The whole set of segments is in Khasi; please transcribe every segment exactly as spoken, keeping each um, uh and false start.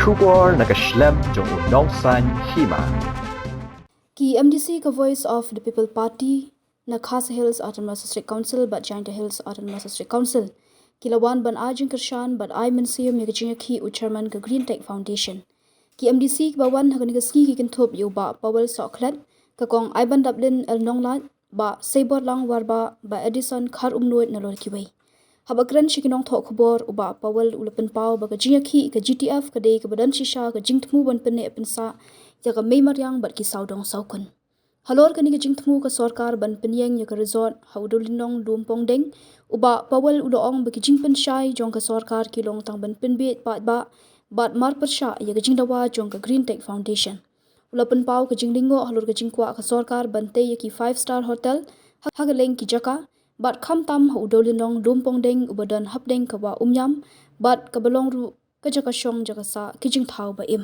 Khubor na ka shlem jong u nongsan hima. Ki M D C ka Voice of the People Party na Khasi Hills Autonomous District Council bad Jaintia Hills Autonomous District Council ki la wan ban ai jingkyrshan bad ai mynsiem ïa ka jingïakhih u chairman ka Green Tech Foundation. Ki M D C kiba wan ha kane ka sngi ki kynthup ïa u Bah Powell Sohkhlet, ka Kong Aibandaplin L Nonglait, Bah Seiborlang Warbah, Bah Edison Kharumnuid na lor kiwei. Haba kren sha ki nongthoh khubor, u Bah Powell u la pynpaw ba ka jingïakhih ka G T F ka dei kaba don shisha ka jingthmu ban pynneh pynsah ïa ka mei mariang bad ki sawdong sawkun. Halor kane ka jingthmu ka sorkar ban pynïeng ïa ka resort ha u dewlynnong Lumpongdeng, u Bah Powell u la ong ba ki jingpynshai jong ka sorkar ki long tang ban pynbiej paidbah bad marpyrshah ïa ka jingdawa jong ka Green Tech Foundation. U la pynpaw ka jinglyngngoh halor ka jingkwah ka sorkar ban tei ïa ki five star hotel ha ka leng ki jaka bad khamtam ha u dewlynnong Lumpongdeng uba don hapdeng ka wah Umiam bad kaba long ruh ka jaka shong jaka sah ki jingthaw ba im.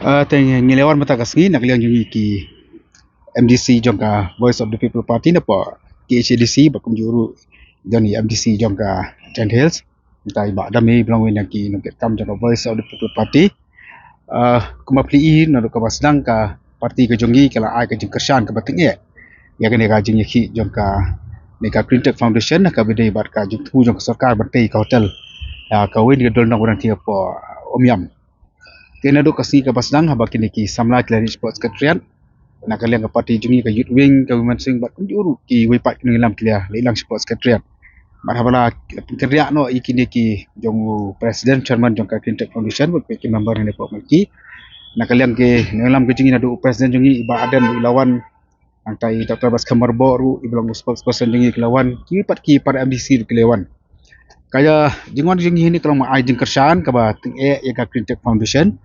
Ah, te ngi, ngi la wan mynta ka sngi na ka liang jong ngi ki M D C jong ka Voice of the People Party na pdeng K H A D C bad kumjuh ruh jong ngi M D C jong ka Jaintia Hills. Mynta i Bah Dame ba long uwei na ki nongkitkam jong ka Voice of the People Party. Ah, kumba phi i naduh kaba sdang ka party ka jong ngi ka la ai ka jingkyrshan kaba tyngeh ïa kane ka jingïakhih jong kane ka Green Tech Foundation kaba dei bad ka jingthmu jong ka sorkar ban tei ka hotel. Ah, kawei na ka dewlynnong ba dang thie hapoh Umiam. Te naduh ka sngi kaba sdang haba kine ki samla ki la leit shapoh Secretariat, na ka liang ka party jong ngi ka Youth Wing, ka Women's Wing bad kumjuh ruh kiwei pat ki nongïalam ki la leit lang shapoh Secretariat. Bad haba la pynkynriah noh ïa kine ki jong u President Chairman jong ka Green Tech Foundation bad ki member hangne hapoh Malki, na ka liang ki nongïalam ki jong ngi naduh u President jong ngi i Bah Ardent u la wan, nangta i Doctor Batskhem Myrboh ruh iba long u spokesperson jong ngi ki la wan, kiwei pat ki para M D C ruh ki la wan. Ka jingwan jong ngi hangne ka long ban ai jingkyrshan kaba tyngeh ïa ka Green Tech Foundation.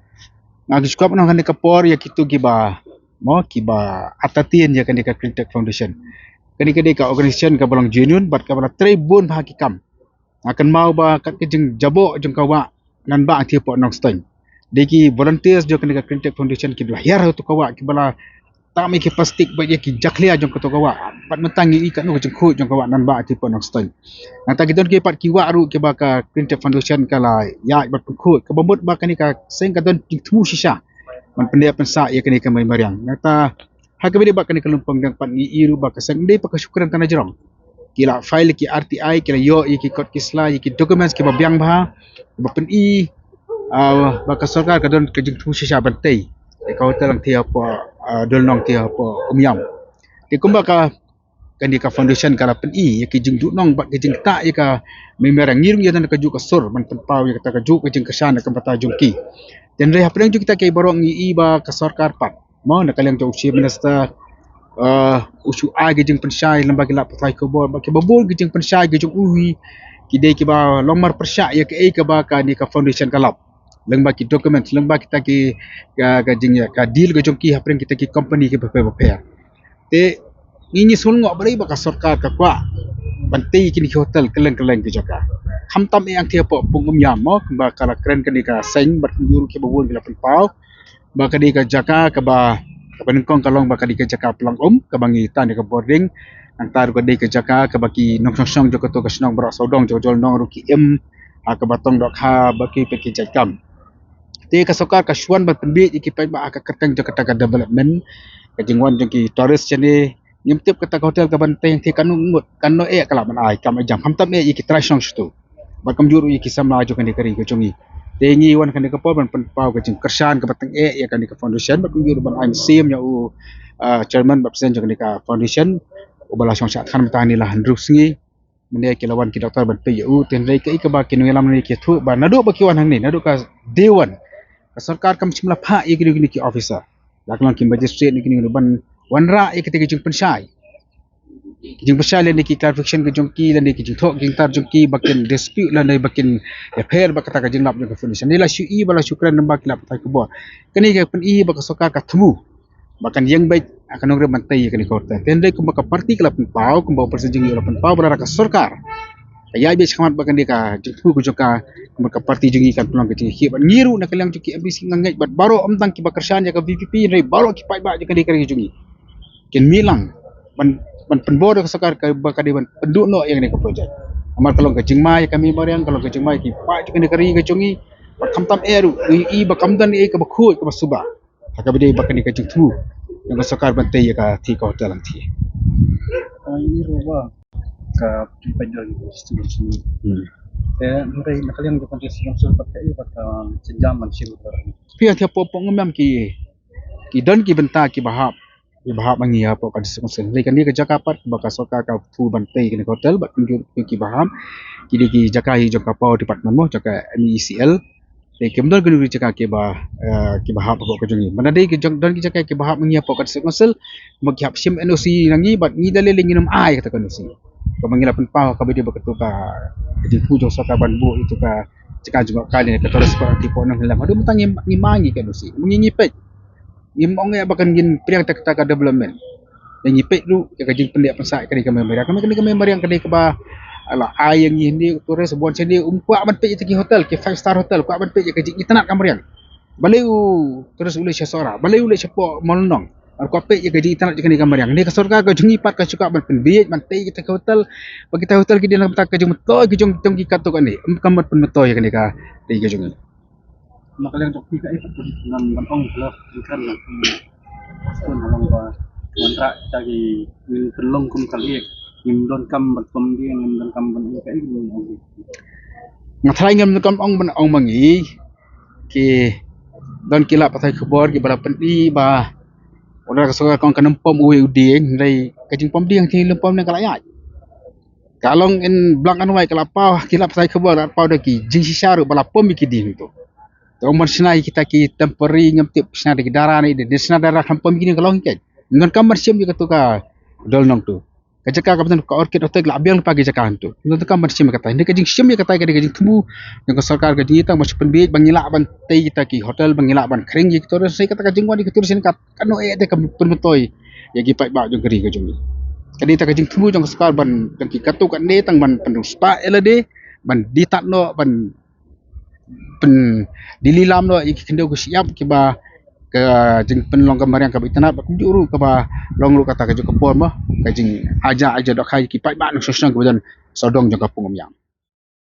Nga kwah ban ong ha kane ka por ïa kito kiba, mo, kiba artatien ïa kane ka Green Tech Foundation. Kane ka dei ka organisation kaba long genuine bad kaba la trei bun bha ki kam. Nga kynmaw ba kat ka jingjaboh jong ka wah Nanbah Hangthie hapoh Nongstoiñ, dei ki volunteers jong kane ka Green Tech Foundation kiba la hiar ha kato ka wah, kiba la tam ïa ki plastik bad ïa ki jakhlia jong kato ka wah. Bad mynta ngi i katno ka jingkhuid jong ka wah Nanbah Hangthie hapoh Nongstoiñ. Nangta ki don ki pat ki wah ruh kiba ka Green Tech Foundation ka la ïaid bad pynkhuid, kaba mut ba kane ka seng ka don jingthmu shisha ban pynneh pynsah ïa kane ka mei mariang. Nangta ha kaba ïadei bad kane ka Lumpongdeng pat ngi i ruh ba ka seng, ym dei pat ka shu kren tang na jrong, ki la file ki R T I, ki la ïoh ïa ki kot ki sla, ïa ki documents kiba biang bha, ba pyni, ah, ba ka sorkar ka don ka jingthmu shisha ban tei ïa ka hotel hangthie hapoh, ah, dewlynnong hangthie hapoh Umiam. Te kumba ka, kane ka foundation ka la pyni ïa ki jingduhnong bad ki jingktah ïa ka mei mariang, ngi ruh ngi don kajuh ka sur ban pynpaw ïa kata kajuh ka jingkyrshan na ka bynta jong ki. Te hynrei hapdeng jong kita kiei baroh ngi i ba ka sorkar pat, mo, na ka liang jong u Chief Minister, ah, u shu ai ka jingpynshai lyngba ki lad pathai khubor bad kiba bun ka jingpynshai ka jong u hi, ki dei kiba long marpyrshah ïa kaei kaba kane ka foundation ka lap, lyngba ki documents, lyngba kita ki, ka, ka jing, ka deal ka jong ki hapdeng kita ki company kiba pher ba pher. Te ngi, ngi sngew lyngngoh balei ba ka sorkar ka kwah ban tei kine ki hotel kylleng kylleng ki jaka, khamtam eh hangthie hapoh Pung Umiam, mo, kumba ka la kren kane ka seng bad kumjuh ruh kiba bun ki la pynpaw ba ka dei ka jaka kaba, kaba nyngkong ka long ba ka dei ka jaka plang um kaba ngi tan ïa ka bording. Nangta ruh ka dei ka jaka kaba ki nongshong shnong jong kato ka shnong baroh sawdong jong ka jong nong ruh ki im ha kaba tong dohkha bad ki peit ki jait kam. Te ka sorkar ka shu wan ban pynbiej ïa ki paidbah ha ka kyrteng jong kata ka development, ka jingwan jong ki tourist shane. Ngim tip kata ka hotel ka ban tei hangthie katno ngut, katno eh ka lah ban ai kam eh jam, khamtam eh ïa ki trai shnong shato bad kumjuh ruh ïa ki samla jong kane ka ri ka jong ngi. Te ngi wan kane ka por ban pynpaw ka jingkyrshan kaba tyngeh ïa kane ka foundation bad kumjuh ruh ban ai mynsiem ïa u, ah, chairman bad president jong kane ka foundation, uba la shong shah than mynta hangne la hynriew sngi. Mynne ki la wan ki doktor ban peit ïa u, te hynrei kaei kaba ki nongïalam ne ki ïathuh ba naduh ba ki wan hangne, naduh ka day one, ka sorkar kam shym la phah ïa kine, kine ki officer, la ka long ki magistrate ne kine, kine ban wanrah ïa kita ki jingpynshai, ki jingpynshai lane ki clarification ka jong ki lane ki jingthoh ki jingtar jong ki ba kin dispute lane ba kin ïapher bad kata ka jinglap jong ka foundation. Ngi la shu i ba la shu kren lyngba ki lad pathai khubor. Kane ka pyni ba ka sorkar ka thmu ba kan ïeng beit ha ka nongrim ban tei ïa kane ka hotel. Te hynrei kumba ka party ka la pynpaw, kumba u president jong ngi u la pynpaw ba lada ka sorkar ka ïaid beit shakhmat bad kane ka jingthmu ka jong ka, kumba ka party jong ngi kan pynlong ka jingïakhih. Bad ngi ruh na ka liang jong ki M D C nga ngeit bad baroh, ym tang kiba kyrshan ïa ka V P P hynrei baroh ki paidbah jong kane ka ri jong ngi kin mih lang ban, ban pynbor ïa ka sorkar kaba ka dei ban pynduh noh ïa kane ka project. Namar ka long ka jingma ïa ka mei mariang, ka long ka jingma ïa ki paidbah jong kane ka ri ka jong ngi. Bad khamtam eh ruh ngi ïohi ba kam don ei kaba khuid kaba suba ha kaba ïadei bad kane ka jingthmu jong ka sorkar ban tei ïa ka thie ka hotel hangthie. Ai, i ruh ba ka pynpaid ïa ka Constitution. Hmm. Te hynrei na ka liang jong ka Constitution bad ka i bad ka jingjam ban shim. Phi ïa thia pok pok ngam ki ki don ki bynta kiba hap kiba hap ma ngi hapoh ka District Council. Hynrei kane ka jaka pat ba ka sorkar ka thmu ban tei kane ka hotel bad kumjuh ki ba hap ki dei ki jaka hi jong ka Power Department mo, jong ka M E E C L. Te kim don kano kano jaka kiba, eh, kiba hap hapoh ka jong ngi. Mynta dei ki jong, don ki jaka kiba hap ma ngi hapoh ka District Council, ba ki hap shim N O C na ngi bad ngi da lei lei ngin ym ai kata ka N O C. Kaba ngi la pynpaw kaba dei ba katu ka jingthmu jong sorkar ban buh itu ka jaka jngohkai ne ka tourist spot ki pok nong hilam. Haduh mynta ngi, ngi ma ngi ka N O C. Ngi, ngi peit. Ngim ong ïa ba kan ngin pdiang ta kata ka development. Ngi peit ruh ïa ka jingpynleh pynsah kane ka mariang. Kane, kane ka mariang kane kaba la ai ïa ngi hynrei tourist bun sien um kwah ban peit ïa ki hotel, ki five star hotel, kwah ban peit ïa ka jingitynnad ka mariang. Balei u tourist u leit sha Sohra, balei u leit shapoh Mawlynnong. Ar kwah peit ïa ka jingitynnad ïa kane ka mariang. Ne ka sorkar ka jong ngi pat ka shu kwah ban pynbiej ban tei ïa kita ki hotel, ba kita hotel ki dei na ka bynta ka jingmyntoi ka jong, jong ki katto katne. Em kam ban pynmyntoi ïa kane ka dei ka jong ngi. Na ka liang jong phi kaei pat phi ngan ban ong hala jingkren na phi pastun halong ba wanrah kita ki ngin pynlong kum ka liek ngim donkam ban pom dia ngim donkam ban ong kaei ngim ong. Nga tharai ngim donkam ong ban ong ma ngi ki don ki lad pathai khubor kiba la pyni ba wanrah ka sorkar kong ka nang pom uwei u dieng hynrei ka jingpom dieng ki lum pom ne ka la ïaid. Ka long in black and white ka la paw ki lad pathai khubor la paw da ki jingshisha ruh ba la pom ïa ki dieng tu. Te ong ban shna ïa kita ki temporary ngam tip shna da ki dara ne de shna dara kham pom ïa ki dieng ka long keiñ. Ngan kam ban shim ïa katu ka dol nong tu. Ka jaka kaba don ka Orchid Hotel la biang lypa ki jaka tu. Ngan kam ban shim ïa kata. Ynda ka jingshim ïa kata ka dei ka jingthmu jong ka sorkar ka jingitang ba shu pynbiej ba ngi lah ban tei kita ki hotel ba ngi lah ban khring ïa ki tourist kata ka jingwan ïa ki tourist ka Kano eh te ka pynmyntoi ïa ki paidbah jong ka ri ka jong ngi. Ka dei ta ka jingthmu jong ka sorkar ban jong ki katto katne tang ban pynriewspah ïa lade ban die tad noh ban pyn die lilam noh ïa ki khyndew ki shyiap kiba ka jingpynlong ka mariang kaba itynnad bad kumjuh ruh kaba long ruh kata ka jong ka por mo ka jingaja aja dohkha ïa ki paidbah nongshong shnong kiba don sawdong jong ka pung Umïam.